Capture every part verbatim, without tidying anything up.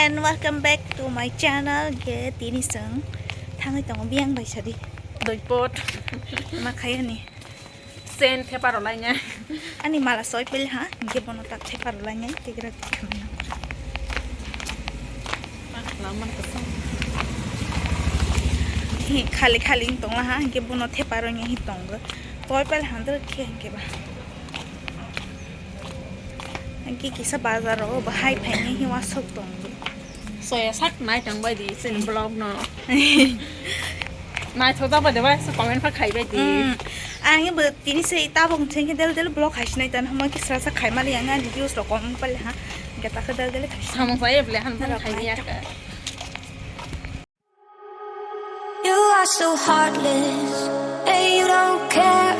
And welcome back to my channel. Ge tini chwng thangwi tongo biyang bai sadi. Doipot. Ma khayani. Sen thepa rwlainai. Ani mala soi pel ha, ge bono tak thepa rwlainai, tegra tikhamna. Hi, khali khali wng tongla ha, ge bono thepa rwnya hi tongo. Soi pel handre khe hwnkhe ba. Hwnkhe kisa bazar o bahai phainai hi wasuk tongo. Soya sak nai tang bai di, chini vlog no. Nai thok jak bai de bai, so comment pha khai bai di. Mm. Ang bo tini se tabok thengke del del vlog khai sinai tan hamo kisa sa khai mali ang ani views rok kom pale ha. Gata khe del del khai. Samung sai ble han ban khai ya. You are so heartless, and you don't care.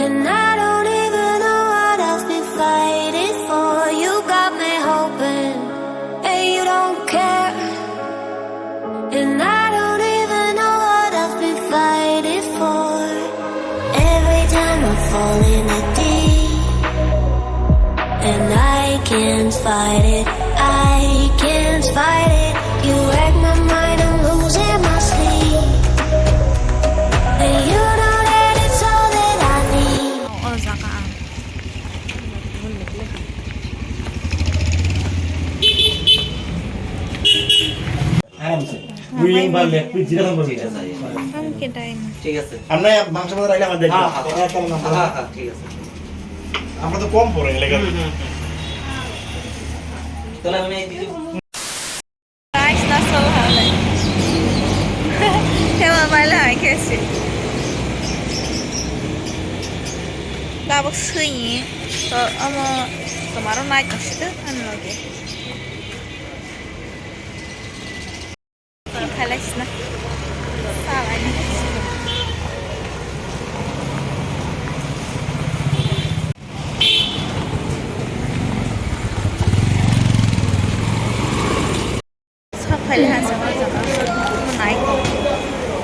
And I don't even know what I've been fighting for. You got me hoping, and you don't care. And I don't even know what I've been fighting for. Every time I fall in the deep, and I can't fight it, I can't fight it. You wreck my mind, I'm losing my sleep. And you know that it's all that I need. O jaga ang. আরামসে। Willing বা leg piece যেটা সম্ভব ঠিক আছে। আমি কেটাই না। ঠিক আছে। আমরা মাংস ভাত রাখলে আমাদের হ্যাঁ, হ্যাঁ। একদম না। হ্যাঁ, হ্যাঁ, ঠিক আছে। আমরা তো কম পড়ে এলাকাতে। হুম, হুম, হুম। তাহলে আমি এই দিকে Guys, na so halai. Khe ma bai lai khe se. Tabuk sui ni. To omo tomaro nai tong sito ano loge. Khalai sina. Salai ni. Sok phaile ha, sok, sok, sok, nai.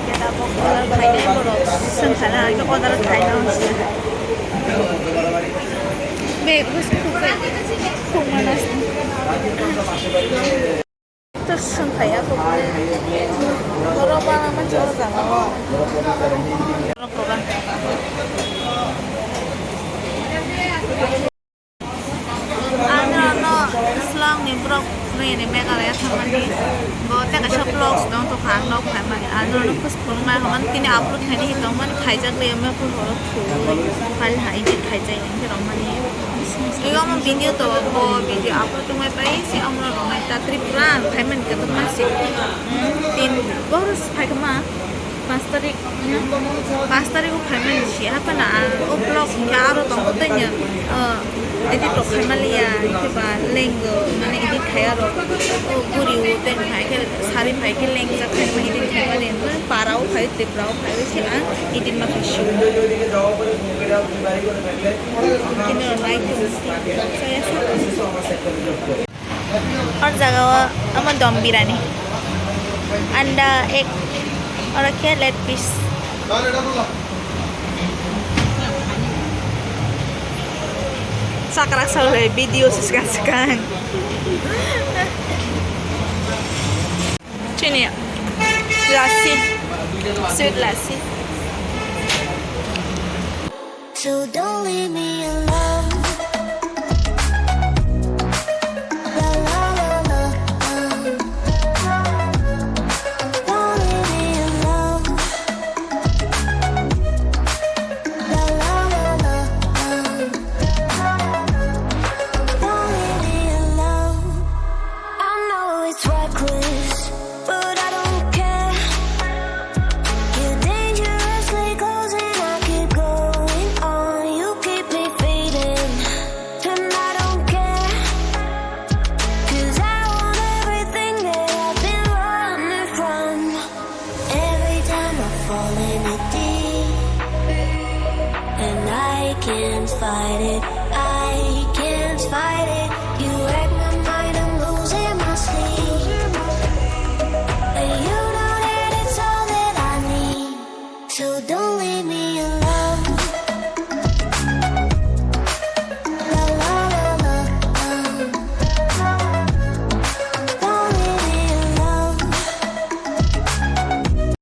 Keta bo order khainai borok swng kha na, khe order khaina hwnsi. Bag bo se khuk bai, khuk mana se. To swng khaiya khuk bai. Borok bana ma jora jana o. Borok program kha. Ano ano Shillong ni borok nui ni Meghalaya thangmani bo tei kaisa vlogs dong tongkha ang nok phaimani ano ano post phunuknai hwnmani tini upload khainai hi tongmani khaijak le me phun horo thwi pal hai edit khaijak hinkhe romani ego omo video to bo video upload tongmani pai se omo romai ta Tripura ang phaimani khe tongmani se tin bohrok phaikha ma. Panch tarik, hmm? Panch tarik o phaimani si, haphano ang o vlog hinkhe aro tongo tei no, o, edit rok khaimaliya, hinkhe ba lengo, mane edit khai aro, o guri o tei phai khe, sari phai khe lengjak khai ma edit khaimani, mane para o phai, Tripura o phai, se ang edit ma khai si. Hinkhe no nai tong si, saya sa. Or jaga o omo dom birani. Anda ek. Oro khe leg piece. Sakrak salai video swkang swkang. Chini. Lassi. Sweet lassi. So don't leave me alone. La, la, la, la, uh. Don't leave me alone. La, la, la, la, uh. Don't leave me alone. I know it's reckless. But I don't care. You're dangerously close and I keep going on. You keep me fading.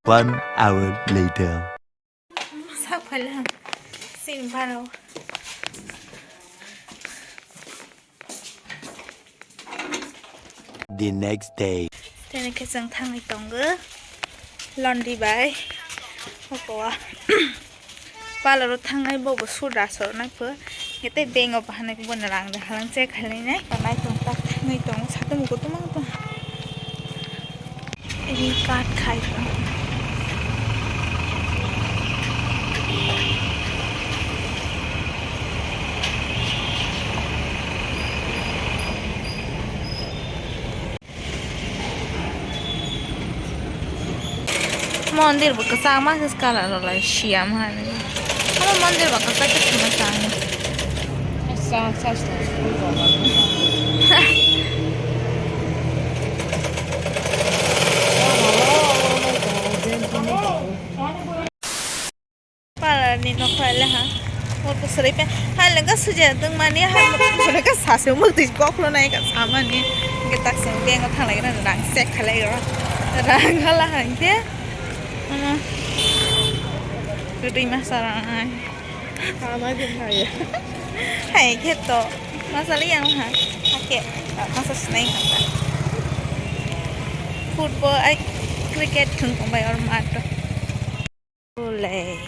One hour later. Sak phaile ham. Sin baro. The next day. Tene khe chwng thangwi tongo. Londi bai. Okoa. Parlour o thangnai bo bo sur da sor nai pho. Hete bank o bahanai bo no rang da halang check khainai. Nai tong tak thangwi tong. Satung bo tong tong. Ini kat khai. Mondir bo kwchangma khe colour rok lai siyam hani. Abo mondir bo kwchak khe sima chang. Parani nokha le ha. Murko srei pe. Ha le ga suje dong mani ha murko srei ka sase murti koklo nai ka samani. Ke tak se ke ngo thalai ra rang sek khalai ra. Rang hala ha ke. Ama. Kudui masala nai. Khamai din hai. Hai ke to. Masala yang ha. Ha ke. Masa snai ha. Football ai cricket thung bai or mato. Olay.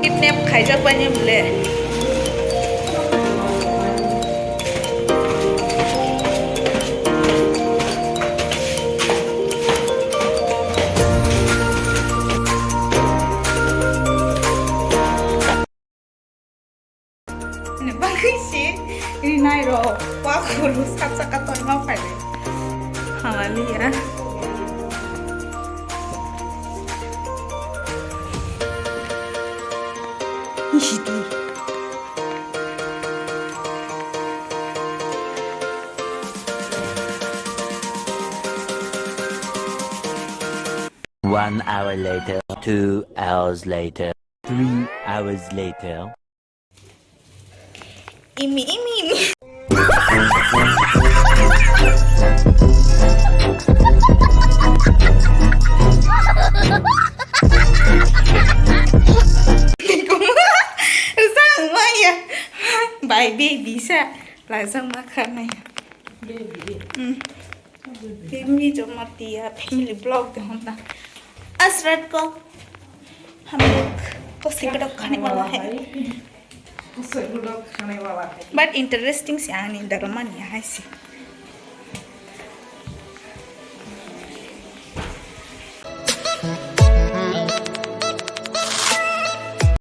Kidnap khaijak bani bole. Ani bagwi se rinai rok wa khulu sak saka tongma phaile. Hallelujah. Nishiti. One hour later, two hours later, three hours later. Imi, imi, imi. Sang maya. Bai baby sa. Lajang ma khanai. Baby. Hmm. Kimi jomatiya family vlog de honda. Asrat ko. Hum log ko secret khane wala hai. But interesting si ani darmani hai si.